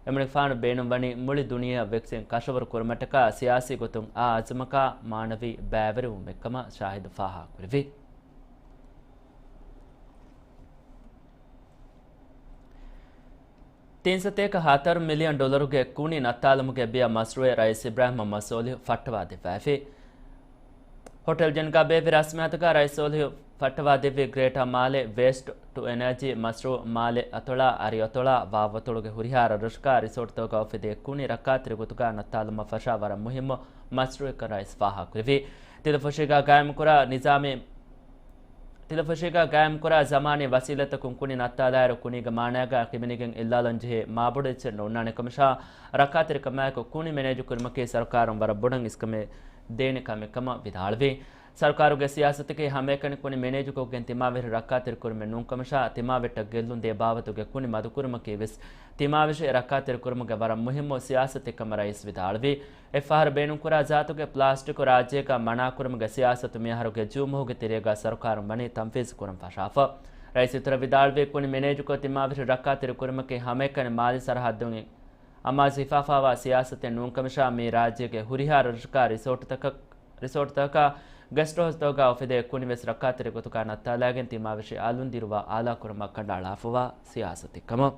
އެމަނިކުފާނު ބޭނުންވަނީ މުޅި ދުނިޔެއަށް ވެކްސިން ކަށަވަރު ކުރުމަށްޓަކާ ސިޔާސީ ގޮތުން އާ އަޒުމަކާ މާނަވީ ބައިވެރިވުމެއްކަމަށް ޝާހިދު ފާހަގަކުރެއްވި. ތިން ސަތޭކަ ހަތަރު މިލިއަން ޑޮލަރުގެ ކުނި ނައްތާލުމުގެ ބިޔަ މަޝްރޫއެއް ރައީސް އިބްރާހިމް މުހައްމަދު ސޯލިހު ފައްޓަވާ ދެއްވައިފި. ހޮޓެލް ޖެންގާ ބޭއްވި ރަސްމިއްޔާތުގަ ރައީސް ސޯލިހު ފައްޓަވާ ދެއްވި ގްރޭޓާ މާލެ ވޭސްޓް ޓު އެނާޖީ މަޝްރޫއު މާލެ އަތޮޅާ އަރިއަތޮޅާ ވާވަތޮޅުގެ ހުރިހާ ރަށްރަށުގަ ރިސޯޓްތަކުގަ އުފެދޭ ކުނި ރައްކާތެރި ގޮތުގަ ނައްތާލުމަށް ފަށާ ވަރަށް މުހިއްމު މަޝްރޫއެއްކަން ރައީސް ފާހަގަކުރެއްވި. ތިލަފުށީގަ ގާއިމްކުރާ ނިޒާމީ ތިލަފުށީގަ ގާއިމްކުރާ ޒަމާނީ ވަސީލަތަކުން ކުނި ނައްތާލާއިރު، ކުނީގެ މާނައިގަ ކިބިނިގެން އެއްލާލަންޖެހޭ މާބޮޑު އެއްޗެއް ނޯންނާނެ ކަމަށާ، ރައްކާތެރިކަމާއެކު ކުނި މެނޭޖުކުރުމަކީ ސަރުކާރުން ވަރަށް ބޮޑަށް އިސްކަމެއް ދޭނެ ކަމެއް ކަމަށް ވިދާޅުވި. ސަރުކާރުގެ ސިޔާސަތަކީ ހަމައެކަނި ކުނި މެނޭޖުކޮށްގެން ތިމާވެށި ރައްކާތެރިކުރުމެއް ނޫންކަމަށާ، ތިމާވެއްޓަށް ގެއްލުން ދޭ ބާވަތުގެ ކުނި މަދުކުރުމަކީ ވެސް ތިމާވެށި ރައްކާތެރިކުރުމުގެ ވަރަށް މުހިއްމު ސިޔާސަތެއް ކަމަށް ރައީސް ވިދާޅުވި. އެއްފަހަރު ބޭނުންކުރާ ޒާތުގެ ޕްލާސްޓިކު ރާއްޖޭގަ މަނާކުރުމުގެ ސިޔާސަތު މިއަހަރުގެ ޖޫމަހުގެ ތެރޭގަ ސަރުކާރުން ވަނީ ތަންފީޒުކުރަން ފަށާފަ. ރައީސް އިތުރަށް ވިދާޅުވީ، ކުނި މެނޭޖުކޮށް ތިމާވެށި ރައްކާތެރިކުރުމަކީ ހަމައެކަނި މާލީ ސަރަހައްދުން އަމާޒު ހިފާފާވާ ސިޔާސަތެއް ނޫންކަމަށާ، މި ރާއްޖޭގެ ހުރިހާ ރަށަކާ ރިސޯޓުތަކަށް، ރިސޯޓުތަކަކާ ގެސްޓް ހައުސްތަކުގަ އުފެދޭ ކުނިވެސް ރައްކާތެރި ގޮތުގަ ނައްތާލާގެން ތިމާވެށި އަލުން ދިރުވާ އާލާކުރުމަށް ކަނޑައަޅާފަވާ ސިޔާސަތެއް ކަމަށް.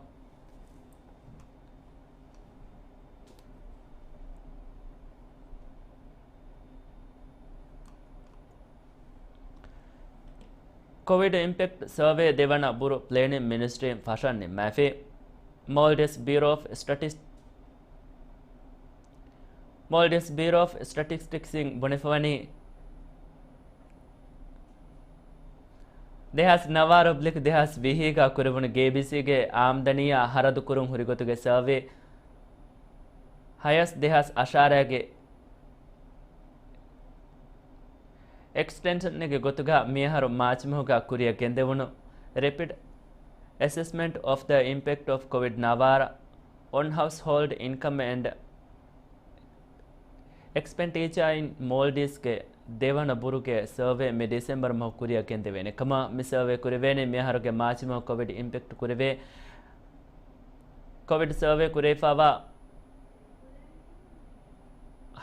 ކޮވިޑް އިމްޕެކްޓް ސަރވޭ ދެވަނަ ބުރު ޕްލޭނިން މިނިސްޓްރީން ފަށަން ނިންމައިފި. މޯލްޑިވްސް ބިއުރޯ އޮފް ސްޓެޓިސް-، މޯލްޑިވްސް ބިއުރޯ އޮފް ސްޓެޓިސްޓިކްސްއިން ބުނެފަވަނީ، ދެހާސް ނަވާރަ އޮބްލިކް ދެހާސް ވިހީގަ ކުރެވުނު ގޭބީސީގެ އާމްދަނީއާ ހަރަދު ކުރުން ހުރި ގޮތުގެ ސަރވޭ ހަޔަސް ދެހާސް އަށާރައިގެ އެކްސްޓެންޝަންގެ ގޮތުގަ މިއަހަރު މާޗްމަހުގަ ކުރިއަށް ގެންދެވުނު Rapid Assessment of the Impact of COVID ނަވާރަ on Household Income and Expenditure in Maldives ގެ ދެވަނަ ބުރުގެ ސަރވޭ މި ޑިސެމްބަރު މަހު ކުރިއަށް ގެންދެވޭނެ ކަމަށް. މި ސަރވޭ ކުރެވޭނެ މިއަހަރުގެ މާޗްމަހު ކޮވިޑް އިމްޕެކްޓް ކުރެވޭ، ކޮވިޑް ސަރވޭ ކުރެވިފައިވާ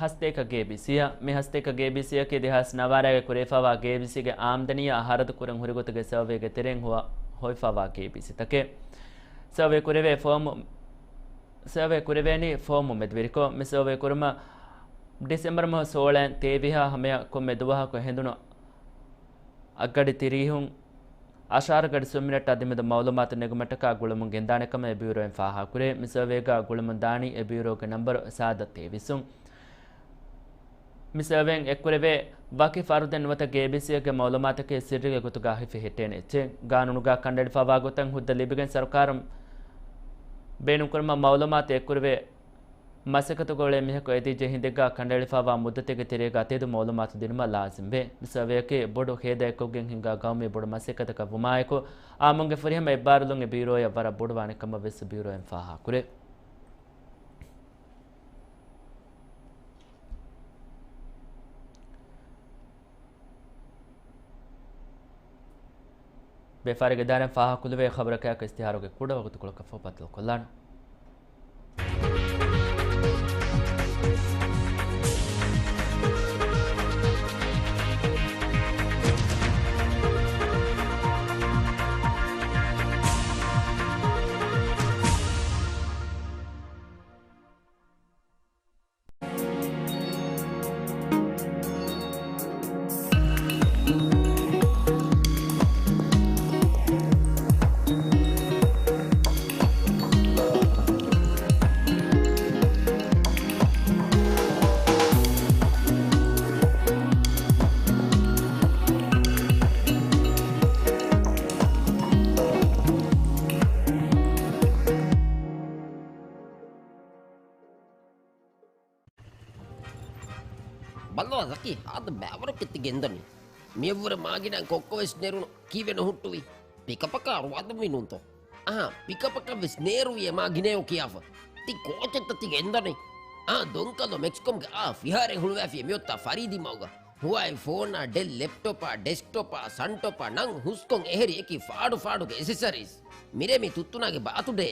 ހަސަތޭކަ ގޭބީސީއަށް. މި ހަސަތޭކަ ގޭބީސީއަކީ ދެހާސް ނަވާރައިގަ ކުރެވިފައިވާ ގޭބީސީގެ އާމްދަނީއާ ހަރަދު ކުރަން ހުރި ގޮތުގެ ސަރވޭގެ ތެރެއިން ހޮވާ، ހޮވިފައިވާ ގޭބީސީތަކެއް. ސަރވޭ ކުރެވޭ ފޯމު، ސަރވޭ ކުރެވޭނީ ފޯމު މެދުވެރިކޮށް. މި ސަރވޭ ކުރުމަށް ޑިސެމްބަރު މަހު ސޯޅައިން ތޭވީހާ ހަމަޔަށް ކޮންމެ ދުވަހަކު ހެނދުނު އަށްގަޑި ތިރީހުން އަށާރަ ގަޑި ސުންމިނެޓް އަދިމެދު މައުލޫމާތު ނެގުމަށްޓަކާ ގުޅަމުން ގެންދާނެ ކަމަށް އެ ބިއުރޯއިން ފާހަގަކުރޭ. މި ސަރވޭގަ ގުޅަމުން ދާނީ އެ ބިއުރޯގެ ނަންބަރު ސާދަ ތޭވީސް. މި ސަރވޭން އެއްކުރެވޭ ވަކި ފަރުދެއް ނުވަތަ ގޭބީސީއެއްގެ މައުލޫމާތަކީ ސިއްރީގެ ގޮތުގަ ހިފި ހިއްޓޭނެ އެއްޗެއް. ގާނޫނުގަ ކަނޑައެޅިފައިވާ ގޮތަށް ހުއްދަ ލިބިގެން ސަރުކާރުން ބޭނުންކުރުމަށް މައުލޫމާތު އެއްކުރެވޭ މަސައްކަތުގަ އުޅޭ މީހަކު އެދިއްޖެ ހިނދެއްގަ ކަނޑައެޅިފައިވާ މުއްދަތެއްގެ ތެރޭގަ ތެދު މައުލޫމާތު ދިނުމަށް ލާޒިމްވޭ. މި ސަރވޭއަކީ ބޮޑު ހޭދައެއްކޮށްގެން ހިނގާ ގައުމީ ބޮޑު މަސައްކަތަކަށް ވުމާއެކު، އާއްމުންގެ ފުރިހަމަ އެއްބާރުލުން އެ ބިއުރޯއަށް ވަރަށް ބޮޑުވާނެ ކަމަށް ވެސް ބިއުރޯއިން ފާހަގަކުރޭ. ވިޔަފާރިގެ އިދާރާއިން ފާހަގަކުރެވޭ ޚަބަރަކާއެކު އިސްތިހާރުގެ ކުޑަ ވަގުތުކޮޅަކަށްފަހު ބައްދަލުކޮށްލާނަން. ބައްލަވާ ޒަކީ، ހާދަ ބައިވަރު ކެތި ގެންދަނީ. މިއަށްވުރެ މާގިނަ ކޮއްކޮ ވެސް ނެރުނު. ކީއްވެ ނުހުއްޓުވީ؟ ޕިކަޕަކާ ރުވާދަންވީ ނޫންތޯ؟ އަހާ، ޕިކަޕަކަށް ވެސް ނޭރުވި އެ މާގިނައޯ ކިޔާފަ. ތި ކޯޗެއްތަ ތި ގެންދަނީ؟ އާ، ދޮންކަލޯ މެކްސްކޮމްގެ އާ ފިހާރައެއް ހުޅުވާފި މިއޮތާ ފަރީދީ މަގުގަ. ހުވާއި ފޯނާ، ޑެލް ލެޕްޓޮޕާ، ޑެސްކްޓޮޕާ، ސަންޓޮޕާ ނަން ހުސްކޮން އެހެރި އެކި ފާޑު ފާޑުގެ އެސެސަރީސް. މިރޭ މި ތުއްތުނާގެ ބާތުޑޭ.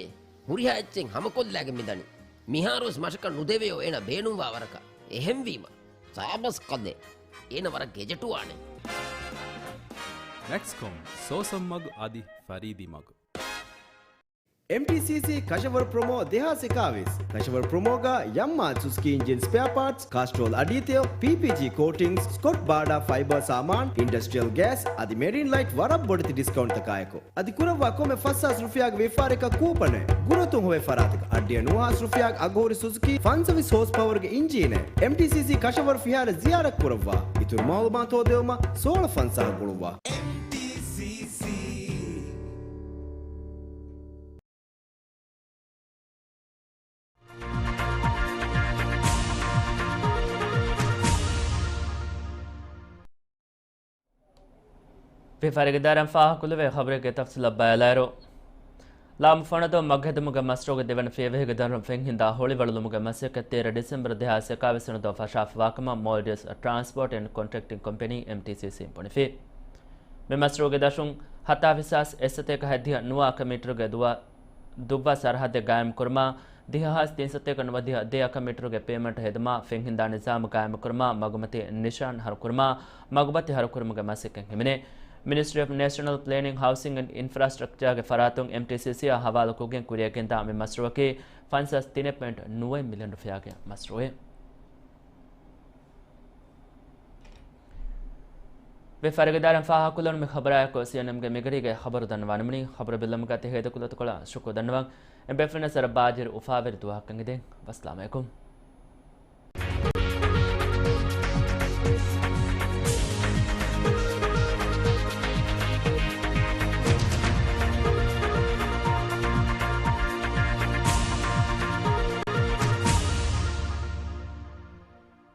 ހުރިހާ އެއްޗެއް ހަމަކޮށްލާގެން މިދަނީ. މިހާރުވެސް މަށަކަށް ނުދެވެޔޯ އޭނަ ބޭނުންވާ ވަރަކަށް. އެހެންވީމަ، ސާބަސް ކަލޭ. އޭނަ ވަރަށް ގެޖެޓުވާނެ. މެކްސްކޮމް، ސޯސަން މަގު އަދި ފަރީދީ މަގު. އެމްޓީސީސީ ކަށަވަރު ޕްރޮމޯ ދެހާސް އެކާވީސް. ކަށަވަރު ޕްރޮމޯގަ ޔަމްމާ ސުޒުކީ އިންޖިން ސްޕެއާ ޕާޓްސް، ކާސްޓްރޯލް އަޑީތެޔޮ، ޕީޕީޖީ ކޯޓިންގްސް، ސްކޮޓް ބާޑާ ފައިބަރ ސާމާން، އިންޑަސްޓްރިއަލް ގޭސް އަދި މެރިން ލައިޓް ވަރަށް ބޮޑެތި ޑިސްކައުންޓްތަކާއެކު. އަދި ކުރައްވާ ކޮންމެ ފަސް ހާސް ރުފިޔާގެ ވިޔަފާރިއަކަށް ކޫޕަނެއް. ގުރުއަތުން ހޮވޭ ފަރާތަކަށް އަށްޑިހަ ނުވަ ހާސް ރުފިޔާގެ އަގުހުރި ސުޒުކީ ފަންސަވީސް ހޯސް ޕަވަރގެ އިންޖީނެއް. އެމްޓީސީސީ ކަށަވަރު ފިހާރަ ޒިޔާރަތް ކުރައްވާ. އިތުރު މައުލޫމާތު ހޯދެވުމަށް ސޯޅަ ފަންސާހަށް ގުޅުއްވާ. އެމްޓީސީސީ. ވިޔަފާރިގެ އިދާރާއިން ފާހަގަކުރެވޭ ޚަބަރެއްގެ ތަފްސީލަށް ބައިވެލާއިރު، ލާމު ފަނަދޫ މަގުހެދުމުގެ މަޝްރޫޢުގެ ދެވަނަ ފިޔަވަހިގެ ދަށުން ފެންހިންދާ ހޮޅިވަޅުލުމުގެ މަސައްކަތް ތޭރަ ޑިސެމްބަރު ދެހާސް އެކާވީސް ވަނަ ދުވަހު ފަށާފައިވާކަމަށް މޯލްޑިވްސް ޓްރާންސޕޯޓް އެންޑް ކޮންޓްރެކްޓިން ކޮމްޕެނީ، އެމްޓީސީސީ، ބުނެފި. މި މަޝްރޫޢުގެ ދަށުން ހަތާ ހާސް އެއް ސަތޭކަ ހަތްދިހަ ނުވަ އަކަ މީޓަރުގެ ދުވަ، ދުއްވާ ސަރަހައްދެއް ގާއިމްކުރުމާ، ދިހަ ހާސް ތިން ސަތޭކަ ނުވަދިހަ ދެ އަކަ މީޓަރުގެ ޕޭވްމަންޓް ހެދުމާ، ފެންހިންދާ ނިޒާމު ގާއިމުކުރުމާ، މަގުމަތި ނިޝާން ހަރުކުރުމާ، މަގުމަތި ހަރުކުރުމުގެ މަސައްކަތް ހިމެނޭ. މިނިސްޓްރީ އޮފް ނޭޝަނަލް ޕްލޭނިންގ، ހައުސިންގ އެންޑް އިންފްރާސްޓްރަކްޗާގެ ފަރާތުން އެމްޓީސީސީއާ ހަވާލުކޮށްގެން ކުރިއަށްގެންދާ މި މަޝްރޫޢަކީ ފަންސާސް ތިނެއް ޕޮއިންޓް ނުވަ މިލިއަން ރުފިޔާގެ މަޝްރޫޢެއް. ވިޔަފާރިގެ އިދާރާއިން ފާހަގަކުރެވުނު މި ޚަބަރާއެކު ސީއެންއެމްގެ މިގަޑީގެ ޚަބަރު ދަންނަވާނަމުނީ، ޚަބަރު ބެއްލުމުގަ ތި ހޭދަކުލަތަކޮޅަށް ޝުކުރު ދަންނަވަން. އެން ބޭފުޅުންނަށް ސަރަ ބާޖިރު އުފާވެރި ދުވަހަކަށް އެދެން. ވައްސަލާމް އަލައިކުމް.